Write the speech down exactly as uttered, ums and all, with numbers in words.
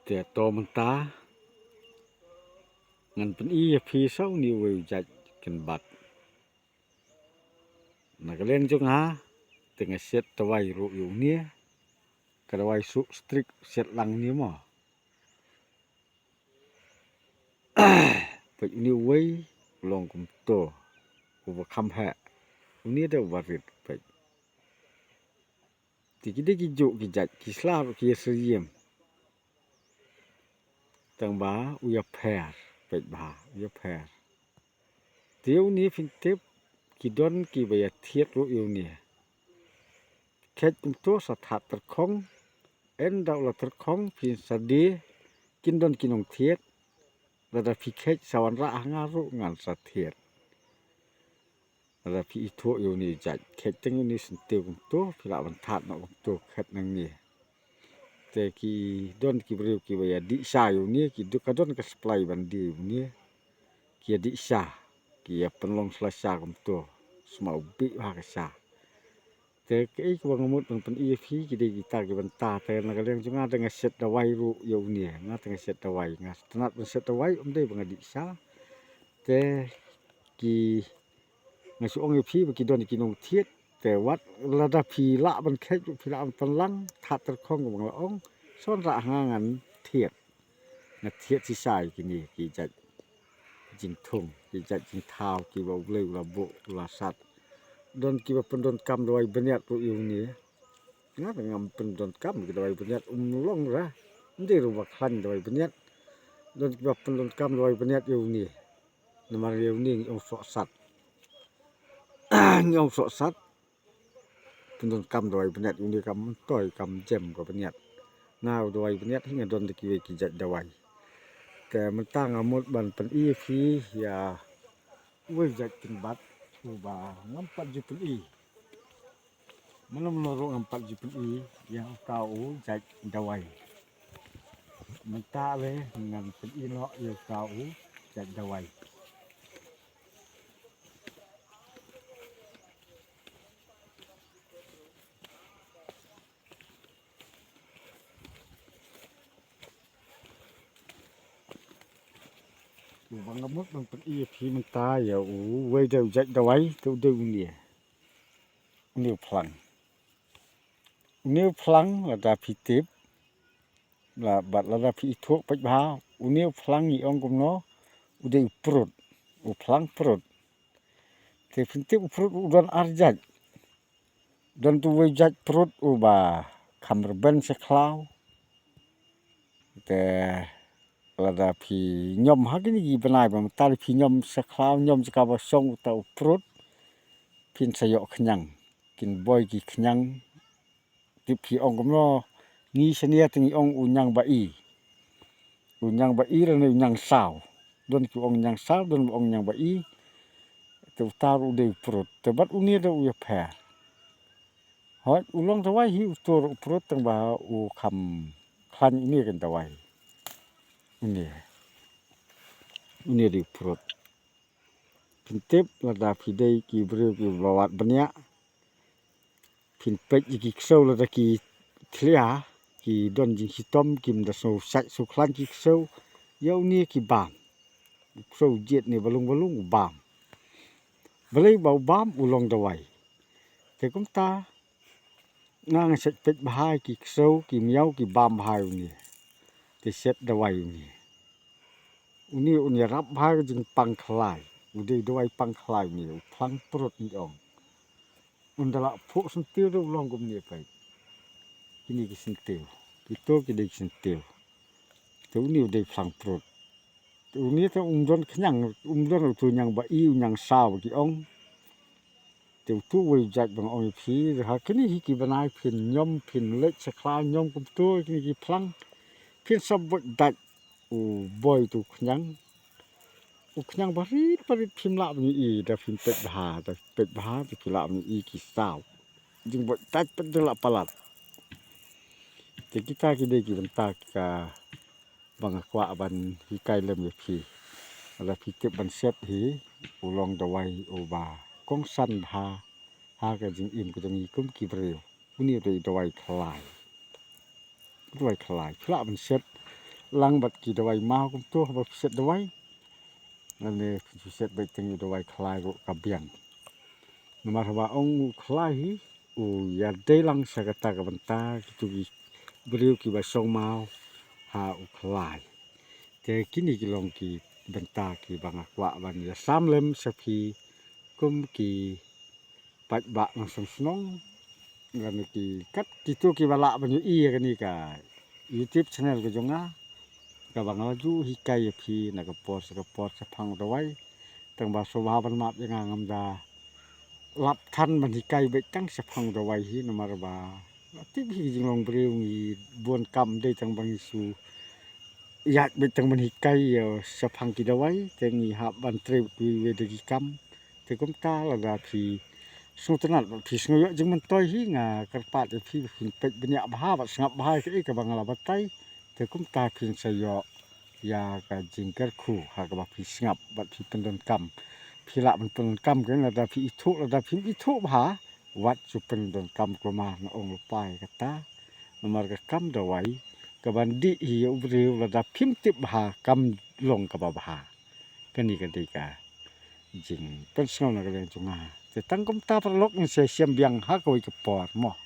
Te to mynta ngan pyni ïa phi sa uni uwei u jait kynbat. Na ka liang jong nga te nga siat dawai ruh ïa uni. Ka dawai suk strik siat lang uni mo. Peit uni uwei u long kumto, uba kham heh. Uni da uba rit peit. Te ki dei ki juk ki jait ki sla ruh ki ïa syriem. Tang ba u ïa pher, peit ba u ïa pher. Te ïa uni phin tip ki don kiba ïa thied ruh ïa uni. Kheit kumto sa thad tyrkhong, ynda u la tyrkhong phin sa die, kin don ki nongthied. Lada phi kheit sa wanrah ha nga ruh ngan sa thied. Lada phi ithuh ïa uni jait kheit teng uni syntiew kumto phi lah ban thad noh kumto khet nangne. Te ki don ki briew kiba ïa dih sha ïa uni ki duk ka don ka supply ban die ïa uni. Ki ïa dih sha ki ïa pynlong sla sha kumto. Sma u bih ha ka sha. Te kaei kaba nga mut ban pyni ïa phi ki dei kita ki bynta te na ka liang jong nga te nga siat dawai ruh ïa uni nga te nga siat dawai nga sngewtynnat ban siat dawai ym dei ba nga dih sha. Te ki nga shu ong ïa phi ba ki don ki nongthied te wat lada phi lah ban kheit phi lah ban pynlang thad tyrkhong ba nga la ong sa wanrah ha nga ngan thied. Nga thied shisha ïa kine ki jait jingthung ki jait jingthaw kiba U Blei u la buh u la sat. Don kiba pyndonkam dawai bniat ruh ïa uni. Nga te ngam pyndonkam ki dawai bniat um long ra. Ym dei ruh ba khlaiñ dawai bniat. Don kiba pyndonkam dawai bniat ïa uni. Namar ïa uni ngi ong sohsat. Ngi ong sohsat. Pyndonkam dawai bniat uni kam myntoi kam jem ka bniat. Na u dawai bniat hi nga don da kiwei ki jait dawai. Te mynta nga mut ban pyni ïa phi ïa uwei u jait kynbat uba ngam pat ju pyni. Mynno mynno ruh ngam pat ju pyni ïa uta u jait dawai. Mynta le ngan pyni noh ïa uta u jait dawai. Uba nga mut ban pyni ïa phi mynta ïa uwei de u jait dawai te u dei une. Une u phlang. Une u phlang lada phi tip la bad lada phi ithuh peit bha une u phlang ngi ong kumno u dei u prut. U phlang prut. Te phin tip u prut u don ar jait. Don tu uwei u jait prut uba kham rben sha khlaw. Te lada phi ñiom ha kine ki bnai ba mynta phi ñiom sha khlaw ñiom sha kaba shong uta u prut. Phin sa ïoh khñiang kin boi ki khñiang. Tip phi ong kumno ngi shane te ngi ong u ñiang ba i. U ñiang ba i lane u ñiang saw. Don ki ong ñiang saw don ba ong ñiang ba i. Te uta ruh u dei u prut te bad une ruh u ïapher. Hooid u long dawai hi uto ruh u prut tang ba u kham khlaiñ une kan dawai. Une une dei u prut. Phin tip lada phi dei ki briew kiba wad bniah. Phin peit ïa ki ksew lada ki thlia ki don jingshitom kim da sngewsait sngewkhlaiñ ki ksew. Ïa une ki bam. U ksew jied ne balung balung u bam. Balei ba u bam u long dawai. Te kumta nga nga sait peit bha ïa ki ksew ki miaw ki bam bha ïa une. Te sait dawai ïa une. Une un ïarap bha ka jingpang khlai. U dei dawai pang khlai une u phlang prut ngi ong. Un da lah phuh syntiew ruh u long kumne peit. Kine ki syntiew kito ki dei ki syntiew. Te une u dei phlang prut. Te une te um don khñiang um don uto ñiang ba i u ñiang saw ba ki ong. Te uto uwei u jait ba nga ong ïa phi ha kine hi ki bnai phin ñiom phin leit sha khlaw ñiom kumto kine ki phlang. Phin sa buh dait u boi uto u khñiang. U khñiang barit barit phim lah ban ïohi da phim peit bha da peit bha da phi lah ban ïohi ki saw. Jingbuh dait pat da lah palat. Te kita ki dei ki bynta ka ba nga kwah ban hikai lem ïa phi. Lada phi tip ban sait hi u long dawai uba kongsan bha ha ka jingim ka jong ngi kum ki briew. Une u dei dawai khlai. Dawai khlai phi lah ban sait. lang bad ki dawai maw kumto haba phi set dawai. Lane phi set beit tang ïa u dawai khlai ruh ka biang. Namar haba ong u khlai hi u ïadei lang sha kata ka bynta kitu ki briew kiba shong maw ha u khlai. Te kine ki long ki bynta kiba nga kwah ban ïa sam lem sha phi kum ki paidbah nongshong shnong, lane ki kat kitu kiba lah ban ïohi ïa kane ka YouTube channel ka jong nga, kaba nga la ju hikai ïa phi na ka por sha ka por shaphang dawai. Tang ba sngewbha ban map ïa nga, ngam da lap than ban hikai beit tang shaphang dawai hi, namar ba la tip hi ki jinglong briew ngi bun kam, dei tang ba ngi shu ïaid beit tang ban hikai ïa shaphang ki dawai, te ngi hap ban trei bad kiwei de ki kam. Te kumta lada phi sngewtynnat bad phi sngew ïoh jingmyntoi hi, nga kyrpad ïa phi ba phin peit bniah bha bad sngap bha ïa kaei kaba nga la batai. Te kumta phin sa ïoh ïa ka jingkyrkhu ha kaba phi sngap bad phi pyndonkam. Phi lah ban pyndonkam kein, lada phi ithuh, lada phim ithuh bha, wat ju pyndonkam, kulmar nga ong lypa ïa kata. Namar ka kam dawai kaban dih hi ïa u briew, lada phim tip bha kam long kaba bha. Kane ka dei ka jingpynsngew na ka liang jong nga. Te tang kumta paralok, ngin sa ïashem biang ha kawei ka por mo.